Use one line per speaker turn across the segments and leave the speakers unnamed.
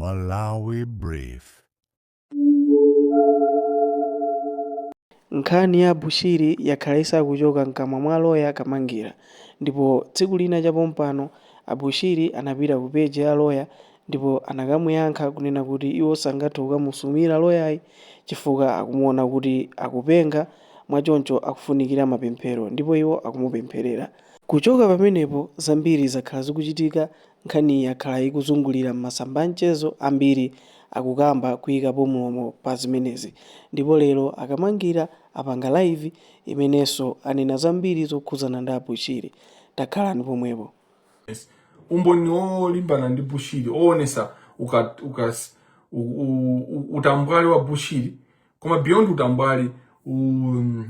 Malawi Brief.
Nkhani ya Bushiri yakhala isakuchoka mkamwa mwa loya Kamangira ndipo tsiku lina chapompano a Bushiri anapita ku page ya loya ndipo anakamuyankha kunena kuti iwo sangathe kukamusumira loyayi chifukwa akumuona kuti akupenga mwachoncho akufunikira mapemphero ndipo iwo akumupempherera. Kuchoka pamenepo zambiri zakhala zikuchitika, nkhaniyi yakhala ikuzungulira m'masamba a mchezo ambiri akukamba kuyikapo mlomo pa zimenezi ndipo lero a Kamangira apanga live imenenso anena zambiri zokhudzana ndi a Bushiri. Takhalani pomwepo.
Umboni wolimbana ndi Bushiri owonesa uka, uka, u, u, utambwali wa Bushiri, koma beyond utambwali,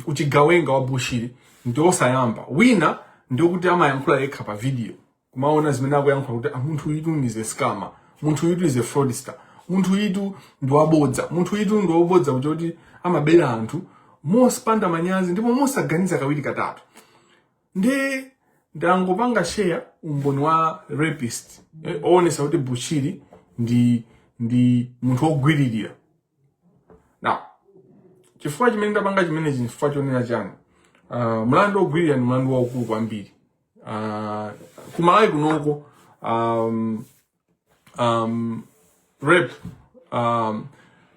uchigawenga wa Bushiri ndi osayamba. Wina ndikuti amayankhula yekha pa video, kumaona zimene akuyankhula kuti, "Ah, munthu uyitu is a scammer, munthu uyitu is a fraudster, munthu uyitu ndi wabodza, munthu uyitu ndi wabodza," kuti amabera anthu mosapanda manyazi ndipo mosaganiza kawiri katatu. Ndi ndangopanga share umboni wa rapist, owonesa kuti Bushiri ndi munthu wogwiririra. Now, chifukwa chimene ndapanga chimenechi, chifukwa chonena chani? Mlandu wogwiririra ndi mlandu waukulu kwambiri. Kumalawi kunoko, rape,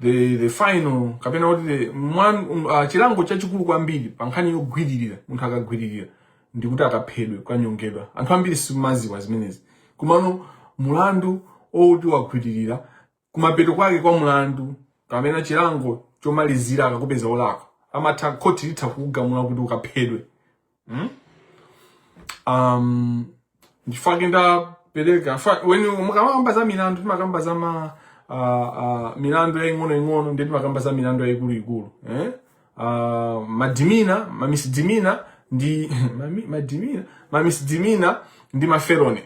the final kapena kuti the chilango chachikulu kwambiri pa nkhani yogwiririra, munthu akagwiririra ndikuti akaphedwe, kukanyongedwa. Anthu ambiri simaziwa zimenezi. Kumano mulandu owuti wagwiririra, kumapeto kwake kwa mulandu kapena chilango chomalizira, akakupeza olakwa, amatha khoti litha kukugamula kuti ukaphedwe. Ndifake ndapereka when mukamakamba za milandu, timakamba za ma milandu yaing'onoing'ono, ndi timakamba za milandu yaikuluikulu, eh? Mademeanor, mamisdemeanor ndi mademeanor, mamisdemeanor ndi mafelony.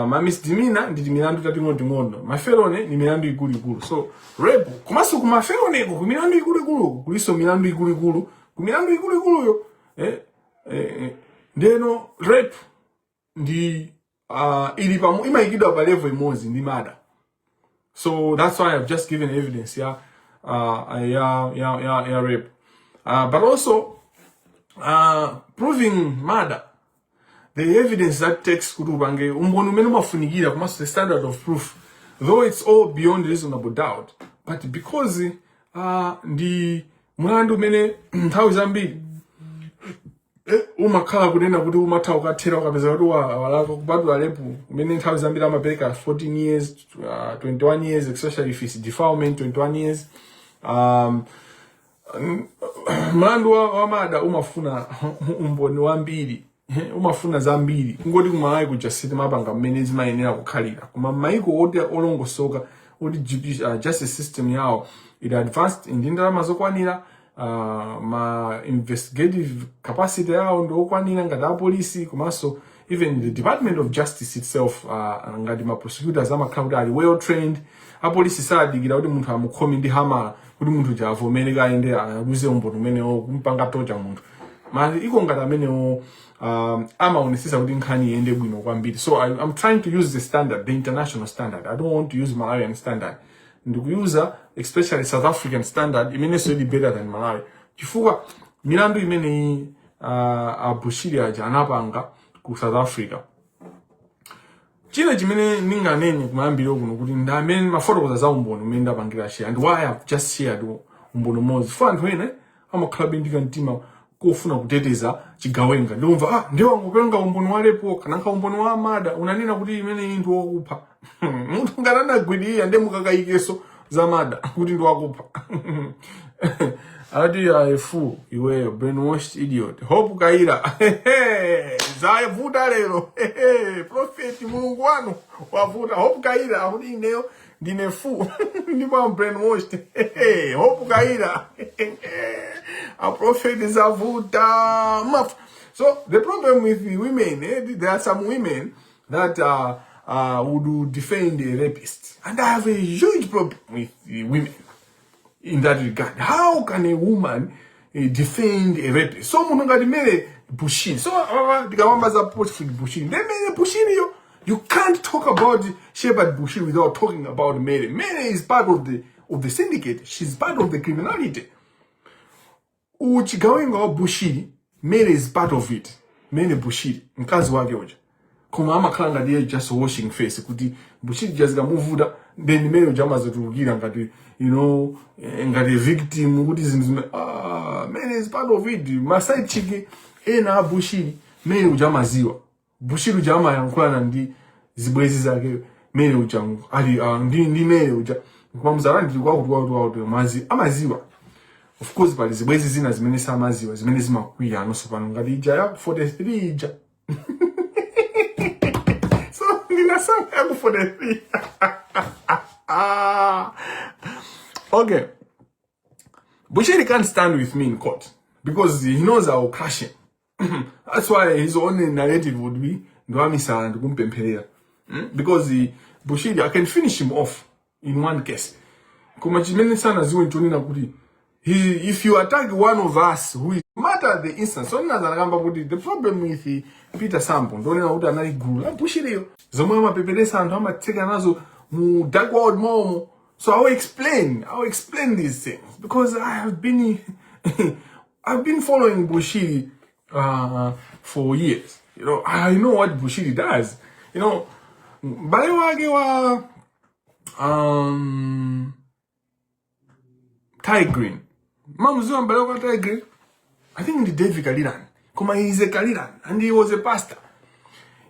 Mamisdemeanor ndi milandu tating'onoting'ono, mafelony ni milandu ikuluikulu. So rape, komanso ku mafelonyko, ku milandu ikuluikulu kuliso milandu ikuluikulu, ku milandu ikuluikuluyo, ndeno rape ndi ili pamu imayikidwa pa level imodzi ndi murder. So that's why I've just given evidence ya rape, but also proving murder, the evidence that takes kuti upange umboni umene umafunikira, komanso the standard of proof, though it's all beyond reasonable doubt, but because ndi mlandu umene nthawi zambiri umakhala kunena kuti umatha kukathera ukapeza kuti walakwa, kupatula rape umene nthawi zambiri amapereka 14 years, 21 years, especially if it's defilement, 21 years. Mlandu wa murder umafuna umboni wambiri, umafuna zambiri. Kungoti kumalawi kuja sitimapanga mmene zimayenera kukhalira, koma m'mayiko oti olongosoka, oti justice system yawo ili advanced ndi ndalama zokwanira, ma investigative capacity yawo ndi okwanira ngati apolisi, komanso even the Department of Justice itself, ngati ma prosecutors amakhala kuti ali well trained. Apolisi sadikira kuti munthu amukhome ndi hamala kuti munthu uja avomere kaende aluze umboni umenewo, kumpanga torture munthu. Maiko ngati amenewo amaonesesa kuti nkhani iyende bwino kwambiri. So I'm trying to use the standard, the international standard. I don't want to use Malawian standard. Ndikuyuza especially South African standard, imenenso ili better than Malawi, chifukwa milandu imeneyi abushiri aja anapanga ku South Africa. China chimene ndinganene kumayambiro kuno kuti ndi amene mafotokoza za umboni umene ndapangira share and why I've just shared umboni umodzi, for anthu ena amakhala ndi kamtima kofuna kuteteza chigawenga. Ndikumva, "Ah, ndiwo angopenga umboni wa rape, kananka umboni wa murder unanena kuti imene ndi wakupha." Munthu ngati anagwirira, ndi mukakayikeso za murder kuti ndi wakupha? Ati aefu iweyo, brainwashed idiot. Hope Kaira, zavuta lero. Prophet, Mulungu wanu wavuta. Hope Kaira akuti ineyo ndine fool ndipo am brainwashed. Hope Kaira, a prophet, zavuta. So the problem with the women, there are some women that would defend a rapist, and I have a huge problem with the women in that regard. How can a woman defend a rapist? So munthu ngati Mary Bushiri, so ndikamamba za Prophet Bushiri, ndi Mary Bushiri yo You can't talk about Shepherd Bushiri without talking about Mary. Mary is part of the syndicate. She's part of the criminality. Uchigawenga wa Bushiri, Mary is part of it. Mary Bushiri, mkazi wake uja. Koma amakhala ngati iye just washing face kuti Bushiri jazikamuvuta, then Mary uja amazatulukira ngati ngati victim kuti zinthu Mary is part of it. Ma side chick ena a Bushiri, Mary uja amaziwa. Bushiri uja amayankhulana ndi zibwezi zake. Mary uja ali ndi Mary uja nkumamuzala ndili kwakuti kwakuti kwakuti mazi amaziwa. Of course pali zibwezi zina zimene samaziwa, zimene zimakwiya anonso pano, ngati ija ya 43 ija. So ndinasankha yaku 43. Ah, okay. Bushiri can't stand with me in court because he knows I will crush him. That's why his only narrative would be ndiwamisala ndikumpempherera. Because Bushiri, I can finish him off in one case. Koma chimene sanaziwe nchonena kuti if you attack one of us who is matter the instance, so ndinazanakamba kuti the problem with Peter Sambo ndonena kuti anali gulu la Bushiriyo zomwe amapeperesa anthu, amatseka nazo mu dark world momo. So I will explain these things because I've been following Bushiri for years. I know what Bushiri does. M'bale wake wa Ty Green. Mamuziwa m'bale wake wa Ty Green? I think ndi David Kaliran. Koma he is a Kaliran and he was a pastor.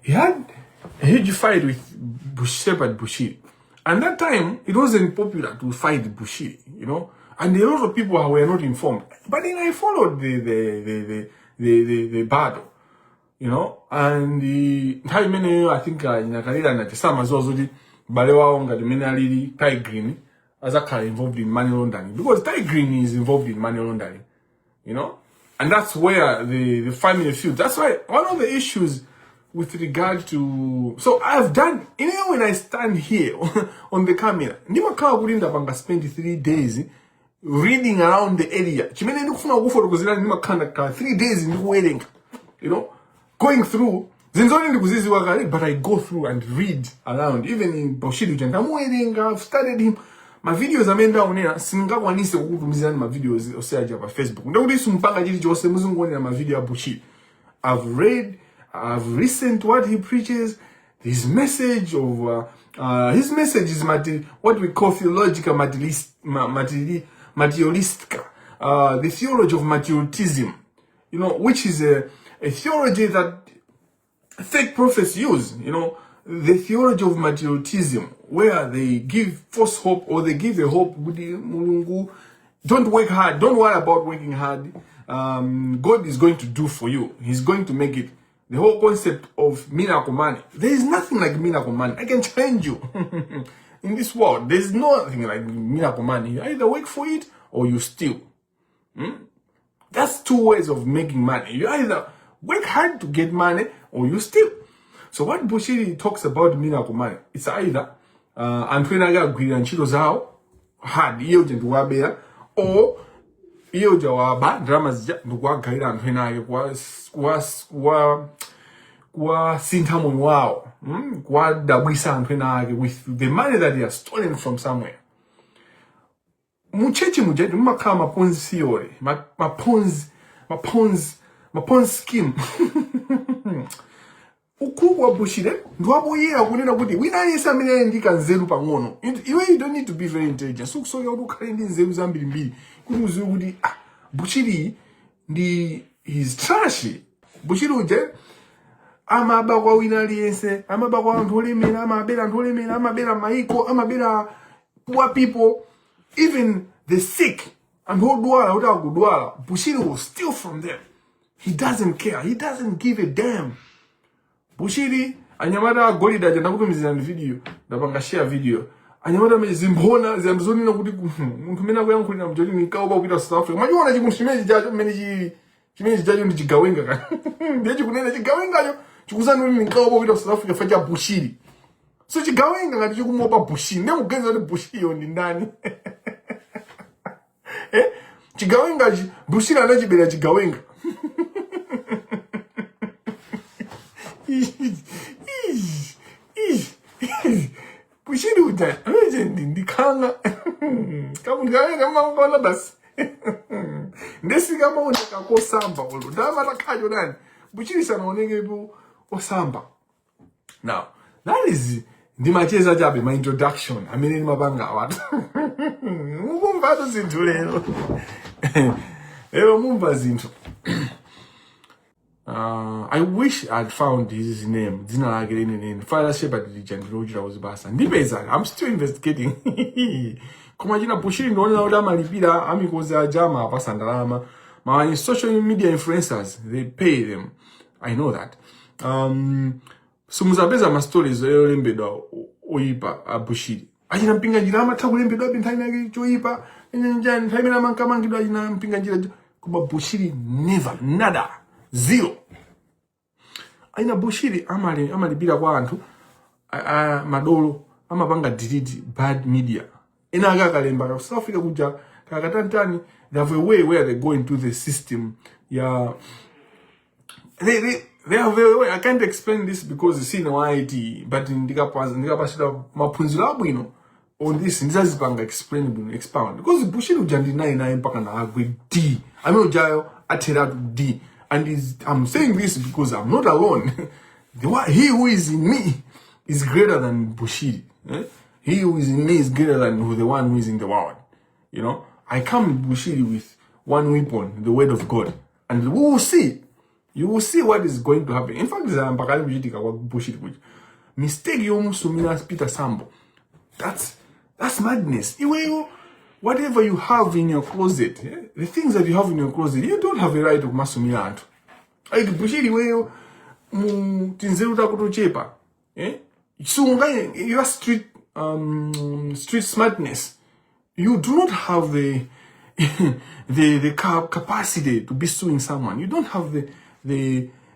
He had a huge fight with Shepherd Bushiri. And that time, it wasn't popular to fight Bushiri. And a lot of people were not informed. But then I followed the battle. And the nthawi imeneyo, I think inakalira nati samaziwa zoti m'bale wawo ngati mmene alili Ty Green azakhala involved in money laundering, because Ty Green is involved in money laundering. And that's where the family feud. That's why one of the issues with regard to, so I've done, when I stand here on the camera, ndimakhala kuti ndapanga spend 3 days reading around the area chimene ndikufuna kufotokozera. Ndimakhala ndakhala 3 days ndikuwerenga, going through zinthu zoti ndikuziziwa kale, but I go through and read around. Even in Bushiri uja ndamuwerenga. I've studied him. Ma videos amene ndaonera sindingakwanise kukutumizirani ma videos oseaja pa Facebook, ndikuti simpanga chilichonse, muzingoonera ma video a Bushiri. I've read, I've listened to what he preaches. His message of his message is what we call theological materialistica, the theology of materialism, which is a theology that fake prophets use, the theology of materialism, where they give false hope or they give a hope, kuti Mulungu, don't work hard, don't worry about working hard. God is going to do for you. He's going to make it. The whole concept of miracle money. There is nothing like miracle money. I can challenge you. In this world, there's nothing like miracle money. You either work for it or you steal. That's two ways of making money. You either work hard to get money or you steal. So what Bushiri talks about miracle money, it's either anthu ena ake agwirira ntchito zawo hard, iye uja ndikuwabera, or iye uja waba ndalama zija ndikuwagawira anthu ena ake kuwasintha moyo wawo, Kuwadabwisa anthu ena ake with the money that he has stolen from somewhere. Mu church muja mumakhala ma Ponzi theory, ma Ponzi scheme. Ukhuluku wa Bushiri ndiwapoyera kunena kuti wina aliyense amene ali ndi kanzeru pang'ono, iwe you don't need to be very intelligent, sikusoka kuti ukhale ndi nzeru zambirimbiri kuti uziwe kuti ah, Bushiri ndi he's trash. Bushiri uja amaba kwa wina aliyense, amaba kwa anthu olemera, amabera anthu olemera, amabera maiko, amabera poor people, even the sick, anthu odwala kuti akudwala, Bushiri will steal from them. He doesn't care, he doesn't give a damn. Bushiri, anyamata agolide aja ndakutumizirani video, ndapanga share video, anyamata amene zimphona ziyambi zonena kuti munthu mmene akuyankhulira mjoti ninkaopa kupita South Africa. Machiona chikunthu chimene chijacho, mmene chili chimene chijacho ndi chigawenga ka, ndiye chikunena chigawengacho chikuzani kuti ninkaopa kupita South Africa fa cha Bushiri. So chigawenga ngati chikumuopa Bushiri, ndiye mukuganiza kuti Bushiriyo ndi ndani? Eh, chigawenga Bushiri anachibera chigawenga. Legend ndikhanga kamunthu kamene kamaona basi ndesikamaoneka kosamba olo ndama takhacho nani Bushiri sanaonekepo osamba. Now that is ndimacheza chabe, my introduction amene ndimapanga awatu. Mukumvatu zinthu lero, lero mumva zinthu. I wish I'd found his name, dzina lake lenileni. Father Shepherd lija ndilochita kuzipasa. Ndipeza, I'm still investigating. Koma china Bushiri ndionera kuti amalipira amikozi aja apasa ndalama. Ma social media influencers, they pay them. I know that. Simuzapeza ma stories olembedwa oyipa a Bushiri. Achina Mpinganjira amatha kulembedwa nthawi yake choyipa. Njani nthawi imene amankamangidwa achina Mpinganjira. Koma Bushiri never, nada, zero. Aina Bushiri amalipira kwa anthu madolo amapanga delete bad media. Ena ake akalemba ka South Africa kuja kakatantani, they have a way where they go into the system ya they have a way. I can't explain this because sine wa IT, but ndikapasira maphunziro abwino on this ndizazipanga explain bwino, expound, because Bushiri uja ndi naye naye mpaka na agwe d amene ujayo atheratu d. And I'm saying this because I'm not alone. He who is in me is greater than Bushiri, eh? He who is in me is greater than the one who is in the world. I come with Bushiri with one weapon, the word of God, and we will see. You will see what is going to happen. In fact, zayamba kale kuchitika kwa Bushiri kuja. Mistake yomusumira Peter Sambo, that's madness. Iweyo, whatever you have in your closet, eh? The things that you have in your closet, you don't have a right kumasumira anthu. Like Bushiri, iweyo mu tinzeru tako tochepa, eh? Sunga your street smartness, you do not have the capacity to be suing someone. You don't have the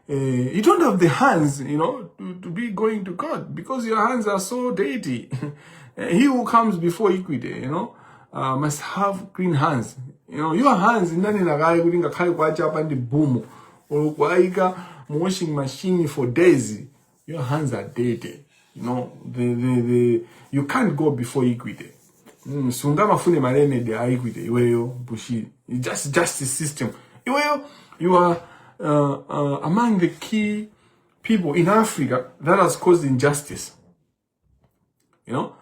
you don't have the hands, to be going to court because your hands are so dirty. He who comes before equity, must have clean hands. Your hands ndani nakale kuti ngakhale kwachapa ndi boom or kwaika mu washing machine for days, your hands are dirty. You can't go before equity. Sungamafune ma remedy a equity iweyo Bushiri. Just justice system. Iweyo, you are among the key people in Africa that has caused injustice.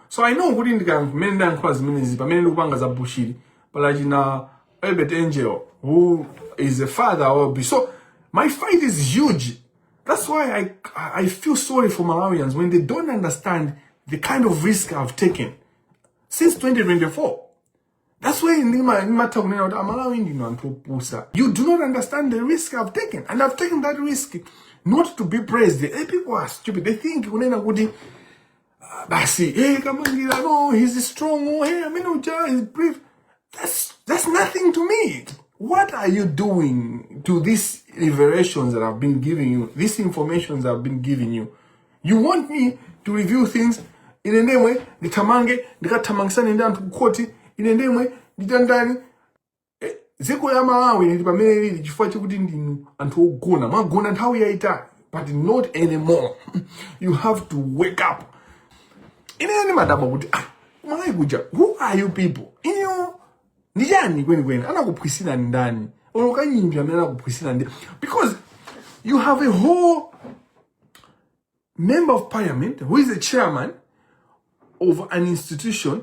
So I know kuti ndikamene ndayankhula zimenezi pamene ndikupanga za Bushiri palachina Albert Angel, who is a father of, so my fight is huge. That's why I feel sorry for Malawians when they don't understand the kind of risk I've taken since 2024. That's why ndimatha kunena kuti Amalawi ndinu anthu opusa. You do not understand the risk I've taken, and I've taken that risk not to be praised. Hey, people are stupid. They think kunena kuti basi, hey, Kamangira, no, he's strong. Oh, hey, amene uja is brave. That's nothing to me. What are you doing to these revelations that I've been giving you, these informations I've been giving you? You want me to review things, ine ndemwe ndithamange ndikathamangisane ndi anthu kukhoti, ine ndemwe nditandani? Dziko ya Malawi lili pamene lili chifukwa chakuti ndinu anthu ogona. Mwagona nthawi yayitali, but not anymore. You have to wake up. Ineyo ndimadabwa kuti ah, Malawi kuja, who are you people? Ineyo ndi chani kwenikweni anakuphwisirani ndani? Olo kanyimbi amene anakuphwisirani ndi, because you have a whole member of parliament who is a chairman of an institution,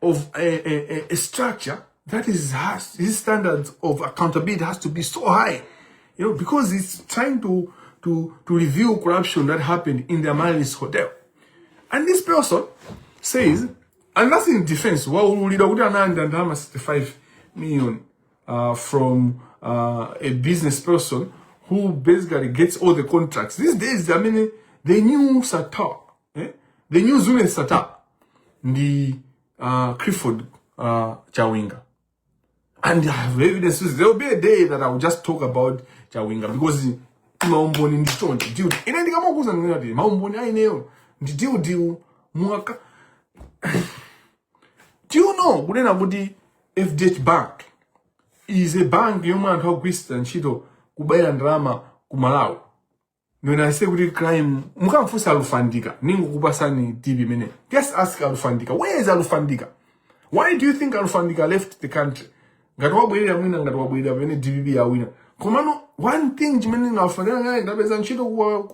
of a structure that is has his standards of accountability has to be so high, because he's trying to review corruption that happened in the Amaryllis Hotel. And this person says, and that's in defense, waululira kuti analandira ndalama 65 million from a business person who basically gets all the contracts. These days, I mean, the new Sattar, eh? The new Zuneth Sattar, the Clifford Chawinga. And I have evidences. There will be a day that I will just talk about Chawinga because maumboni ndi choncho deal. Ine ndikamakuza ndinati maumboni aineyo ndi deal deal mwaka. Do you know kunena kuti FDH Bank is a bank yomwe anthu agwiritsa ntchito kubera ndalama ku Malawi? When I say kuti crime, mukamfunsa Alufandika, ningokupasani tip imene. Just ask Alufandika. Where is Alufandika? Why do you think Alufandika left the country? Ngati wabwerera mwina, ngati wabwerera pamene DPP yawina. Komano one thing chimene Alufandika ngati ndapeza ntchito kwa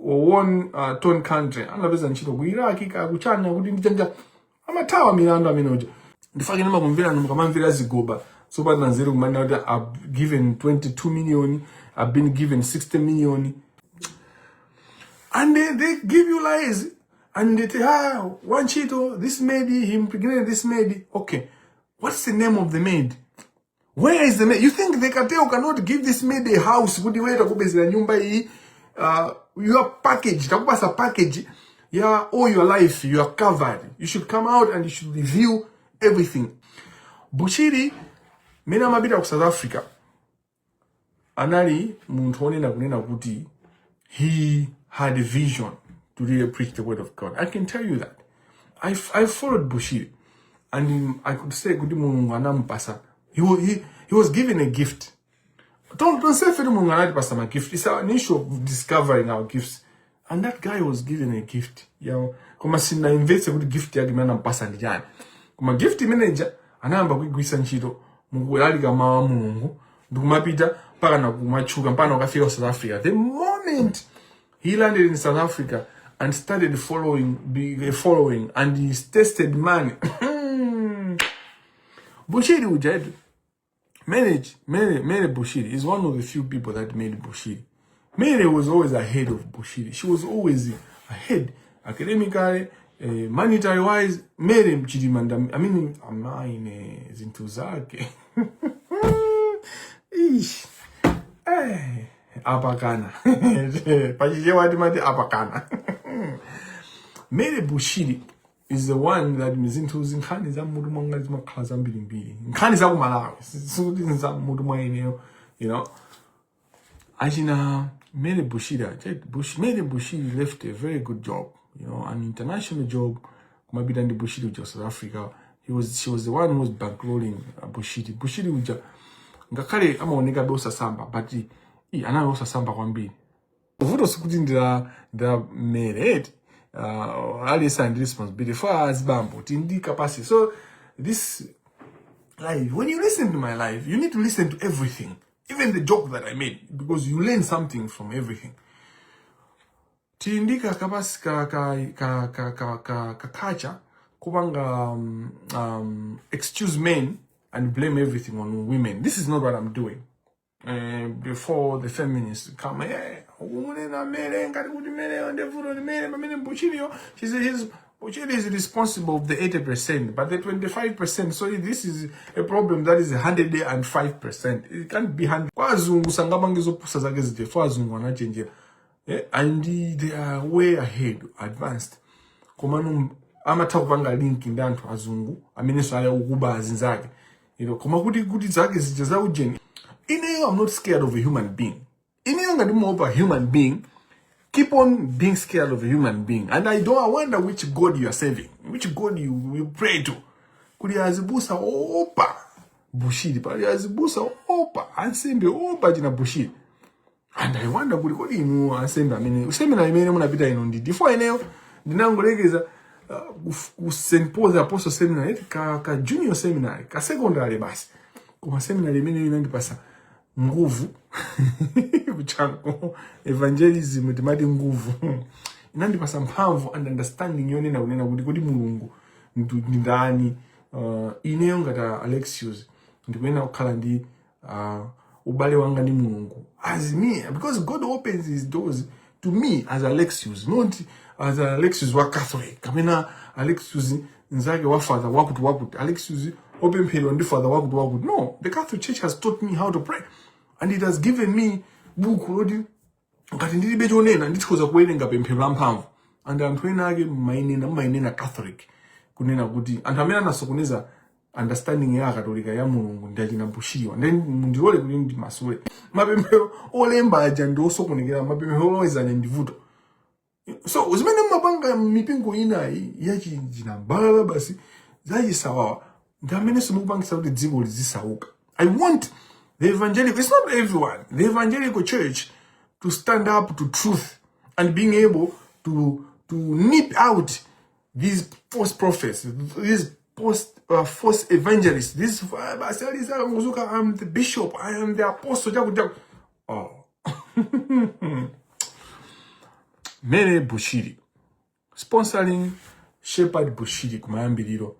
one torn country, anapeza ntchito ku Iraq ka kuchanya kuti ndichanja amathawa milandu amene uja. Ndifake ndimakumvera mukamamvera zigoba sopanda nzeru kumanena kuti I've given 22 million, I've been given 60 million, and they give you lies and they say, "Ah, wantchito, this maid, he impregnated this maid." Okay, what's the name of the maid? Where is the maid? You think the cartel cannot give this maid a house kuti weta kupezera nyumba iyi, your package, takupasa package ya all your life, you are covered? You should come out and you should review everything. Bushiri mene amapita ku South Africa anali munthu onena kunena kuti he had a vision to really preach the word of God. I can tell you that. I followed Bushiri and I could say kuti Mulungu anampasa. He was given a gift. Don't say kuti Mulungu anatipasa ma gift. It's an issue of discovering our gifts. And that guy was given a gift. Yeah. Koma sinaimvetse kuti gift yake imene anampasa ndi chani. Koma gift manager anayamba kuigwisa ntchito mukulalika mawu a Mulungu ndikumapita mpaka na kumatchuka mpaka ukafika ku South Africa. The moment he landed in South Africa and started following, be, following, and he tested money. Bushiri uja, manage, Mary, Mary Bushiri is one of the few people that made Bushiri. Mary was always ahead of Bushiri. She was always ahead academically, monetary wise. Mary Chilima, I mean, amaine zinthu zake. Ish. Eh, apakana. Pachichewa timati apakana. Mary Bushiri is the one that zinthu zinkhani za mutu mwanga zimakhala zambirimbiri, nkhani za kumalawi sikuti za mutu mwa ineyo. Achina Mary Bushiri, Mary Bushiri left a very good job, an international job, kumapita ndi Bushiri uja South Africa. He was she was the one who was bankrolling Bushiri. Bushiri uja ngakhale amaonekabe osasamba, but anali osasamba kwambiri. Vuto sikuti ndila mere aliyense ali ndi responsibility for azibambo tindi capacity. So this life, when you listen to my life, you need to listen to everything, even the joke that I made, because you learn something from everything. Tili ndi ka capacity ka culture kupanga excuse men and blame everything on women. This is not what I'm doing. Before the feminists come, "Hey, ukunena mere ngati kuti mereyo ndi vuto ndi mere pamene Bushiriyo, he's Bushiri is responsible of the 80%, but the 25%." So this is a problem that is 105%. It can't be 100. Kwa azungu sangapange zopusa zake zije, for azungu anachenjera. Yeah, and they are way ahead, advanced. Komano amatha kupanga link ndi anthu azungu amenenso ali ukuba azinzake. Koma kuti zake zija za ujeni. Ineyo, I'm not scared of a human being. Ineyo ngati muopa human being, keep on being scared of a human being. And I don't I wonder which God you are serving, which God you pray to. Kuli azibusa opa Bushiri, pali azibusa opa ansembe opa china Bushiri. And I wonder kuti kodi inu ansembe amene seminary imene munapita inu ndi before ineyo ndinangolekeza ku St. Paul the Apostle Seminary, ka junior seminary, ka secondary basi. Koma seminary imene inandipasa nguvu kuchanko evangelism timati nguvu, inandipasa mphamvu and understanding yonena kunena kuti Mulungu ndi ndani. Ineyo ngati Alexius ndikuyenera kukhala ndi ubale wanga ndi Mulungu as me, because God opens his doors to me as Alexius, not as Alexius wa Catholic kapena Alexius nzake wa father wakuti wakuti, Alexius opemphedwa ndi father wakuti wakuti. No, the Catholic Church has taught me how to pray and it has given me buku loti ngati ndilibe chonena ndikhoza kuwerenga pemphero la mphamvu. And anthu ena ake mmainena Catholic kunena kuti anthu amene anasokoneza understanding ya Akatolika ya Mulungu ndi achina Bushiriwa. Then mundilole kuti ndimasule mapemphero olemba aja ndi osokonekera, mapemphero olowezanya ndi vuto. So zimene mumapanga mipingo inayi yachinambala basi zachisawawa ndi amene simukupangisa kuti dziko lizisauka. I want the evangelical, it's not everyone, the evangelical church to to stand up to truth and being able to nip out these false prophets, these post false evangelists, this basi aliza I'm the bishop, I am the apostle, jaku jaku. Oh. Mary Bushiri sponsoring Shepherd Bushiri kumayambiriro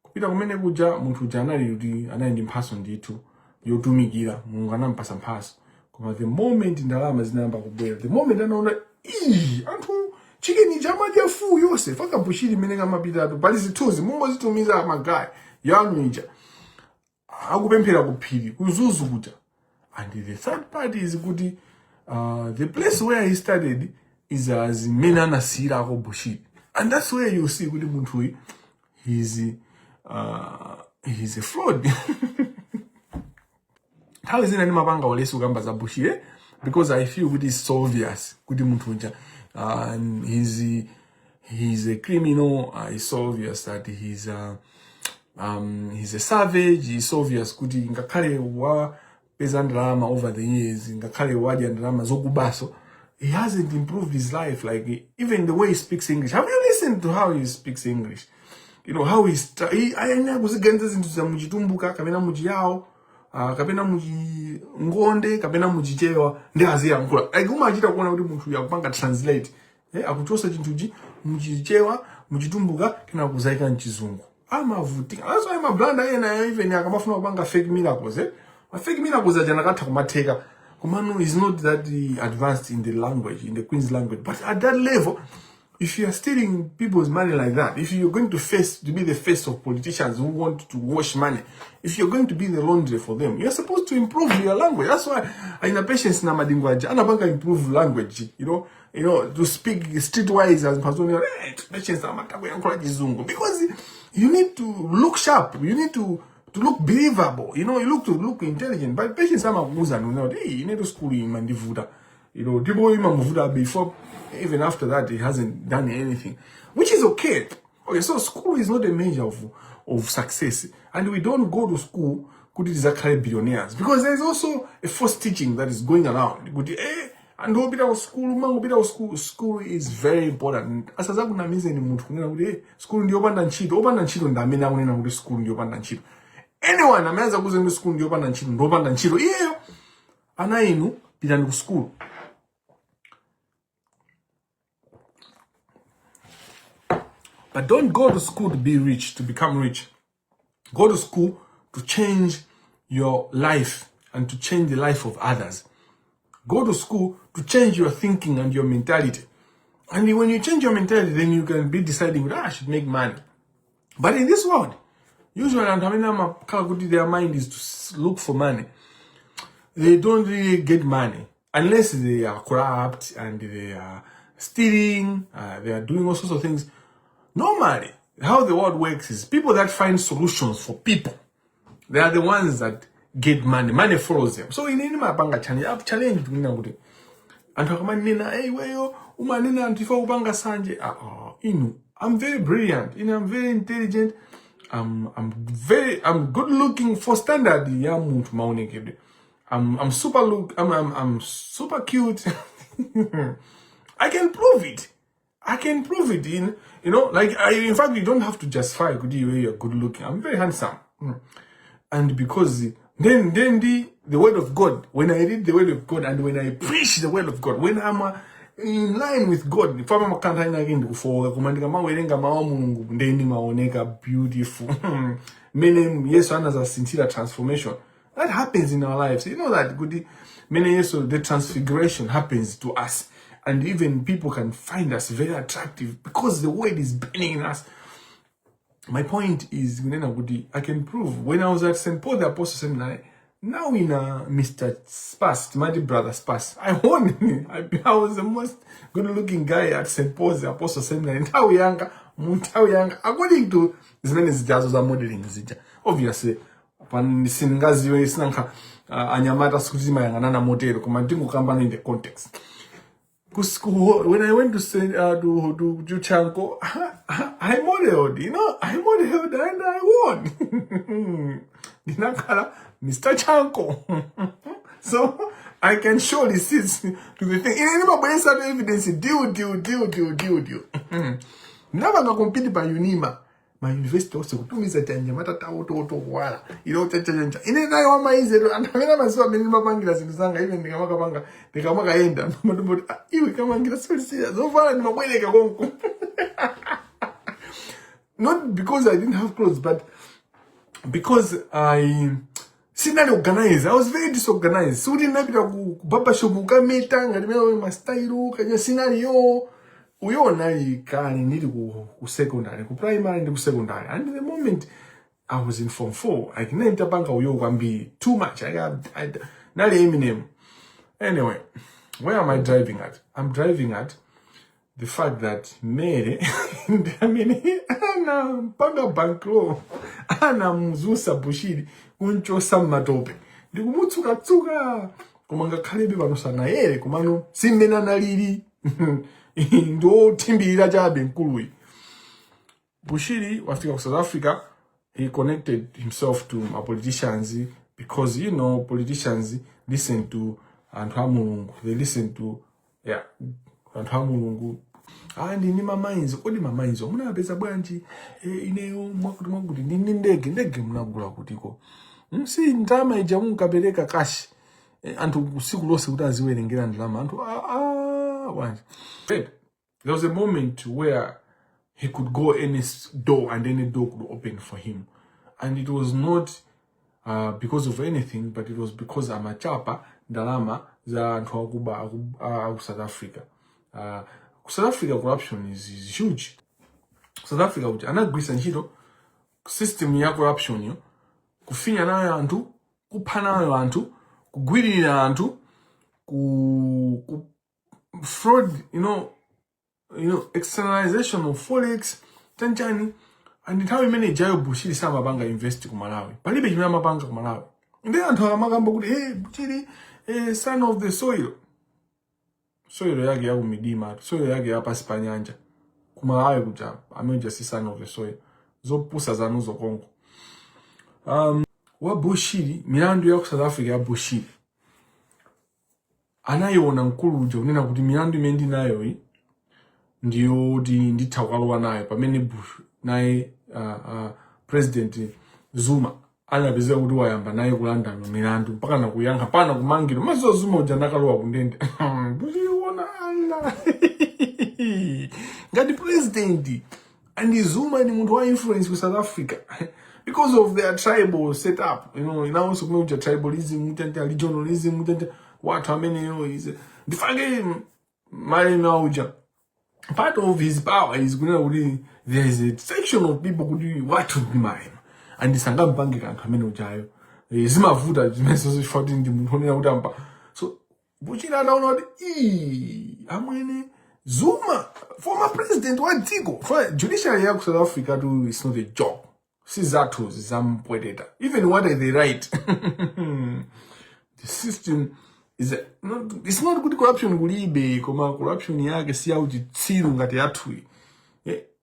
kupita kumene kuja munthu uja anali kuti anali ndi mphaso ndithu yotumikira Mulungu anampasa mphaso koma the moment ndalama zinayamba kubwera, the moment anaona ii anthu chicken chamadya full yonse faka Bushiri imene kamapitatu pali zithunzi mungozitumiza magayi yanu ija akupemphera ku phiri ku Mzuzu kuja. And the third part is kuti the place where he started is as mmene anasiyirako Bushiri, and that's where you see kuti munthu uyu he's a fraud. Nthawi zina ndimapanga ulesi kukamba za Bushiri because I feel kuti it's so obvious kuti munthu uja he's a criminal. It's so obvious that he's a savage. It's obvious kuti ngakhale wapeza ndalama over the years, ngakhale wadya ndalama zokubaso, he hasn't improved his life. Like, even the way he speaks English, have you listened to how he speaks English? You know how he's he ayenera kuziganiza zinthu za muchitumbuka kapena muchiyawo, kapena muchingonde kapena muchichewa ndi aziyankhula like umachita kuona kuti munthu uyu akupanga translate, akuchosa chinthuchi muchichewa, muchitumbuka, kena kuzaika mchizungu, amavutika. That's why mablanda ena even akamafuna kupanga fake miracles, ma fake miracles aja nakatha kumatheka, komano is not that advanced in the language, in the queen's language. But at that level, if you are stealing people's money like that, if you're going to face to be the face of politicians who want to wash money, if you're going to be the laundry for them, you're supposed to improve your language. That's why ina Patience Namadingo aja anapanga improve language, to speak streetwise as person. Patience amatha kuyankhula chizungu because you need to look sharp, you need to look believable, you look to look intelligent. But Patience amakuuza nuna hey, ine to school imandivuta, ndipo imamuvuta before, even after that he hasn't done anything, which is okay. Okay, so school is not a measure of success, and we don't go to school kuti tizakhale billionaires, because there is also a false teaching that is going around kuti anthu opita ku school mangopita ku school. School is very important. Asazakunamizeni munthu kunena kuti school ndiyopanda ntchito. Opanda ntchito ndi amene akunena kuti school ndiyopanda ntchito. Anyone amene azakuuza kuti school ndiyopanda ntchito, ndiyopanda ntchito iyeyo. Ana inu, pitani ku school. But don't go to school to be rich, to become rich. Go to school to change your life and to change the life of others. Go to school to change your thinking and your mentality. And when you change your mentality, then you can be deciding, ah, I should make money. But in this world, usually anthu amene amakhala kuti their mind is to look for money, they don't really get money unless they are corrupt and they are stealing, they are doing all sorts of things. Normally, how the world works is people that find solutions for people, they are the ones that get money. Money follows them. So ine ndimapanga challenge, I've challenged kunena kuti anthu akamanena, hey, iweyo umanena anthu ife kupanga sanje. Ah, ah, inu, I'm very brilliant. Ine, I'm very intelligent. I'm good looking for standard ya munthu maonekedwe. I'm super look I'm super cute. I can prove it. I can prove it in you know like I, in fact, you don't have to justify kuti iwe you're good looking. I'm very handsome. And because then the word of God, when I read the word of God and when I preach the word of God, when I'm in line with God, fama makantha ina ake ndikufoka koma ndikamawerenga mawu a Mulungu ndeni maoneka beautiful. Mene Yesu anazasinthira, transformation that happens in our lives. You know that kuti mene Yesu, the transfiguration happens to us, and even people can find us very attractive because the word is burning in us. My point is kunena kuti I can prove when I was at St. Paul the Apostle Seminary, now in Mr. Spas, timati Brother Spas, I won. I was the most good looking guy at St. Paul's the Apostle Seminary nthawi yanga, mu nthawi yanga, according to zimene zijazo za modeling zija. Obviously sindingaziwe sinankha anyamata sikuti timayang'anana motero, koma ndingokambana in the context. Ku school, when I went to Saint, to Chanco, I modeled, I modeled and I won. Ndinakhala Mr. Chanco. So I can show receipts to the thing. Ine ndimabweretsa evidence, deal, deal, deal, deal, deal, deal. Ndinapanga compete pa UNIMA, ma university onse kutumiza tanyamata tawo toto wala ilo chachachancha. Ine nayo wamaize anthu amene amaziwa amene ndimapangira zinthu zanga, even ndikamakapanga, ndikamakayenda ndimati, "Ah, iwe Kamangira solisiya zovala ndimabwereka konko." Not because I didn't have clothes, but because I sinali organized. I was very disorganized. Sikuti ndinapita ku barbershop kukameta ngati mene ma style kanya sinaliyo. Uyo nali kale ndili ku secondary, ku primary ndi ku secondary. And the moment I was in form 4, I ndinapanga uyo kwambiri too much. I nali Eminem. Anyway, where am I driving at? I'm driving at the fact that Mary ndi amene anampanga bankroll, anamudzutsa Bushiri kunchosa mmatope ndikumutsukatsuka, koma ngakhalebe pano sanayere, komano si mmene analili, ndiothimbirira chabe mkuluyi. Bushiri wafika ku South Africa. He connected himself to ma politicians because politicians listen to anthu a Mulungu. They listen to, yeah, anthu a Mulungu. Ah, ndini ma mines. Kodi ma mines munapeza bwanji? Ineyo mwakuti mwakuti ndini ndege. Ndege munagula kutiko? Si ndalama ija munkapereka cash, anthu usiku lonse kuti aziwerengera ndalama anthu, ah, ah, bwanji? There was a moment where he could go any door and any door could open for him. And it was not because of anything, but it was because amachapa ndalama za anthu akuba aku South Africa. Ku South Africa corruption is huge. South Africa kuti anagwisa ntchito system ya corruption yo kufinya nayo anthu, kupha nayo anthu, kugwiririra anthu, ku fraud, externalization of forex, chanchani. And nthawi imene ijayo Bushiri samapanga invest ku Malawi, palibe chimene amapanga ku Malawi. Ndi anthu amakamba kuti, "Hey, Bushiri, hey, son of the soil." Soil yake ya kumidima, soil yake ya pasi pa nyanja ku Malawi kuja, amene just son of the soil, zopusa zanuzo konko. Wa Bushiri, milandu ya ku South Africa ya Bushiri anayiona mkulu uja kunena kuti milandu imene ndinayoyi ndiyoti nditha kukalowa nayo. Pamene Bush naye President Zuma anapezeka kuti wayamba naye kulanda milandu mpaka nakuyankha pana kumangiro mazuwa Zuma uja nakalowa kundende. Bushiri wona ala ngati president, and Zuma ni munthu wa influence ku South Africa because of their tribal setup. Inawonso kumene kuja tribalism, tenta regionalism, tenta wathu ameneyo is ndifange Malema uja, part of his power is kunena kuti there is a section of people kuti wathu ndi Malema and sangampange kanthu amene ujayo. Zimavuta zimenezo zifuna kuti ndi munthu onena kuti ampa. So Bushiri anaona kuti ii, amwene Zuma, former president wa dziko. For judiciary ya ku South Africa too is not a joke. Si zathu zampweteta. Even what they write, the system is not, it's not kuti corruption kulibe, koma corruption yake si yauchitsiru ngati yathuyi.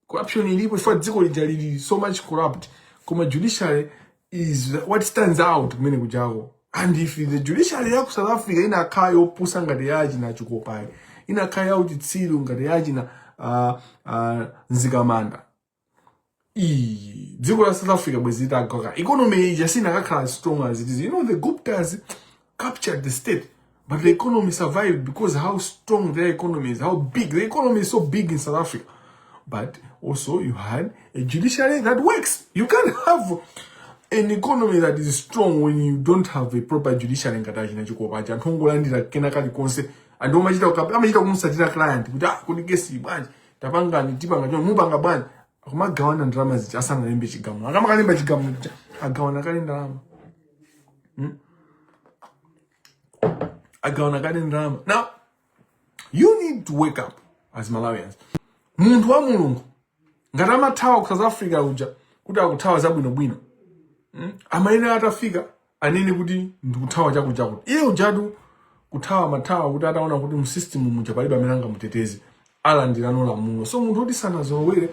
Corruption ilipo chifukwa dziko lija lili so much corrupt, koma judiciary is what stands out kumene kujako. And if the judiciary ya ku South Africa inakhala yopusa ngati yachina Chikopayi, inakhala yauchitsiru ngati yachina Mzikamanda, iyi dziko la South Africa bwezi litagwaka. Economy ija sinakakhala strong as it is. The Guptas captured the state, but the economy survived because how strong their economy is, how big the economy is, so big in South Africa. But also you had a judiciary that works. You can't have an economy that is strong when you don't have a proper judiciary ngati achina Chikopacha, anthu ongolandira kena kalikonse, anthu omachita amachita kumusatira client kuti, "Ah, kodi kesi bwanji? Tapangani, tipanga choncho, mupanga bwanji?" Akumagawana ndalama zija asanalembe chigamulo. Akamakalemba chigamulo cha agawana kale ndalama. Agawana kale ndalama. Now you need to wake up as Malawians. Munthu wa Mulungu ngati amathawa ku South Africa uja kuti akuthawa zabwinobwino, Amayenera atafika anene kuti ndikuthawa chakuti chakuti. Iye ujatu kuthawa mathawa kuti ataona kuti mu system muja palibe amene angamuteteze, alandirano lamulo. So munthu kuti sanazolowere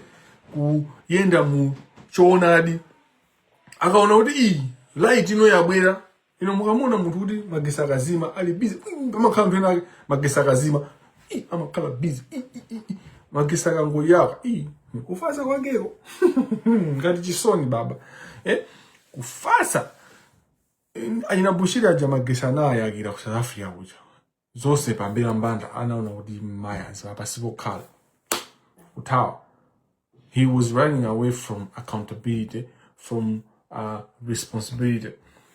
kuyenda mu choonadi, akaona kuti iyi light ino yabwera. Ino mukamuna munthu kuti magesi akazima ali busy, amakhala anthu ena ake magesi akazima, amakhala busy, magesi akangoyaka, kufatsa kwakeko ngati chisoni baba, eh? Kufatsa. Achina Bushiri aja magesi anayakira ku South Africa kuja, zonse pambera mbanda, anaona kuti mayazi apasipokhala kuthawa. He was running away from accountability, from responsibility,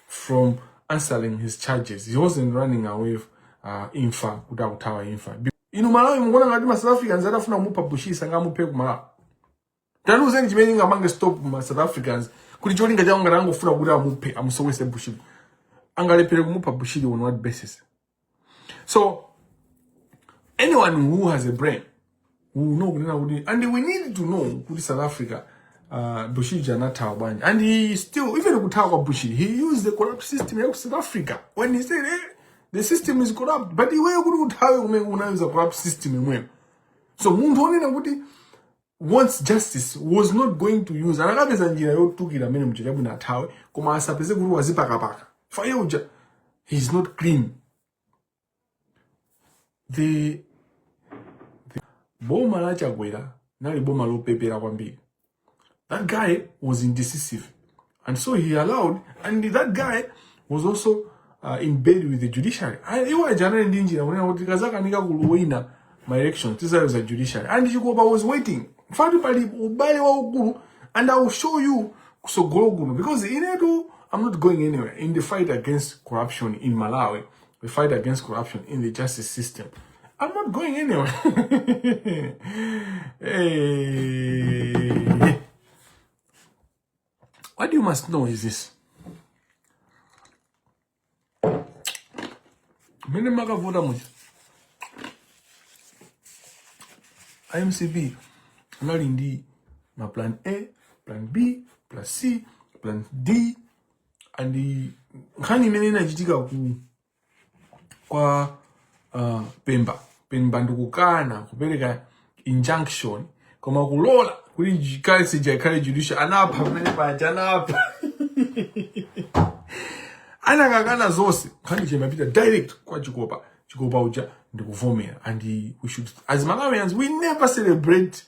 from answering his charges. He wasn't running away imfa, kuti akuthawa imfa. Inu Malawi mukuona ngati ma South Africans atafuna kumupha Bushiri sangamuphe ku Malawi? Tandiuzeni chimene ingapange stop ma South Africans kuti cholinga chawo ngati angofuna kuti amuphe, amusowese Bushiri, angalephere kumupha Bushiri on what basis? So anyone who has a brain will know kunena kuti, and we need to know kuti South Africa, Bushiri anathawa bwanji. And he still, even kuthawa kwa Bushiri, he used the corrupt system ya ku South Africa when he said, "Hey, the system is corrupt." But iweyo kuti uthawe kumene unayuza corrupt system imweyo. So munthu onena kuti wants justice was not going to use, anakapeza njira yotukira amene muja chabwino athawe, koma asapeze kuti wazipakapaka faye uja. He is not clean. The boma la Chakwera nali boma lopepera kwambiri. That guy was indecisive, and so he allowed, and that guy was also in bed with the judiciary. Iwo aja anali ndi njira kunena kuti kazakanika kuwina ma elections, tizayuza judiciary, and Chikopa was waiting. Mfati pali ubale waukulu, and I will show you kusogolo kuno, because inetu I'm not going anywhere in the fight against corruption in Malawi, the fight against corruption in the justice system. I'm not going anywhere. Hey. What you must know is this: mene makavota muja, MCP anali ndi ma plan A, plan B, plan C, plan D, and nkhani imene inachitika ku kwa Pemba, Pemba ndikukana kupereka injunction koma kulola kuti case ija ikhale judicial, anapha pamene paja, anapha, anakakana zonse. Nkhani ija imapita direct kwa Chikopa. Chikopa uja ndikuvomera. And we should, as Malawians, we never celebrate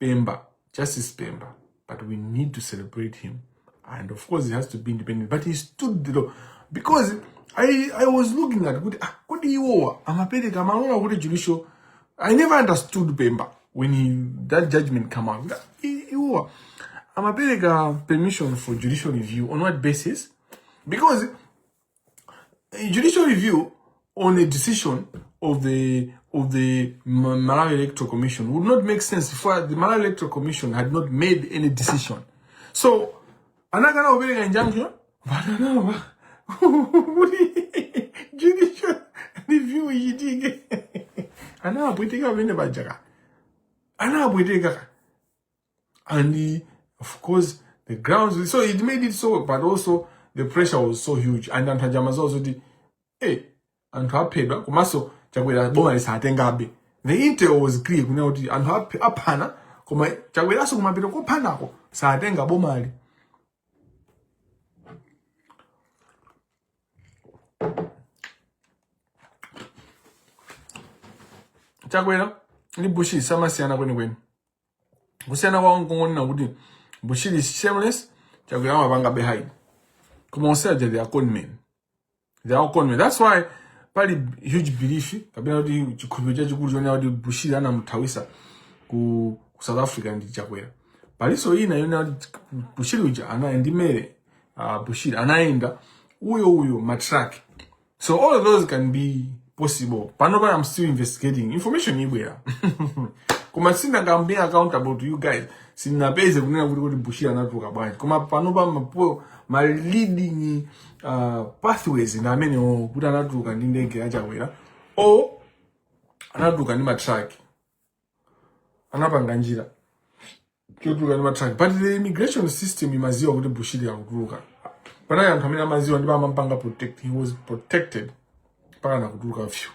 Pemba, Justice Pemba, but we need to celebrate him. And of course, he has to be independent. But he stood the law because I was looking at kuti, ah, kodi iwowa amapereka amalola kuti judicial. I never understood Pemba when that judgment come out. Iwowa amapereka permission for judicial review on what basis? Because a judicial review on a decision of the Malawi Electoral Commission would not make sense if the Malawi Electoral Commission had not made any decision. So anakana kupereka injunction, but analola kuti judicial review ichitike. Anapwetekeka pamene paja ka, anapwetekeka ka. And of course the grounds, so it made it so, but also the pressure was so huge, and anthu aja amaziwa zoti, eh, anthu aphedwa, komanso Chakwera boma lisatengabe. The intel was clear kunena kuti anthu aphana, koma Chakweraso kumapita kophanako satenga bomali. Chakwera ndi Bushiri samasiyana kwenikweni. Kusiyana kwawo nkungonena kuti Bushiri is shameless, Chakwera amapanga behind, koma onse aja they are con men, they are con men. That's why pali huge belief kapena kuti chikhulupiriro chachikulu chonena kuti Bushiri anamuthawisa ku South Africa ndi Chakwera. Palinso ina yonena kuti Bushiri uja ana ndi Mary Bushiri anayenda uyo uyo ma truck. So all of those can be possible. Panopa I'm still investigating. Information ibwera, koma sindingambe accountable to you guys. Sindinapeze kunena kuti Bushiri anatuluka bwanji, koma panopa ma leading pathways ndi amenewo, kuti anatuluka ndi ndege ya Chakwera or anatuluka ndi ma truck, anapanga njira yotuluka ndi ma truck. But the immigration system imaziwa kuti Bushiri akutuluka. Panali anthu amene amaziwa ndipo amampanga protect. He was protected mpaka nakutuluka. Few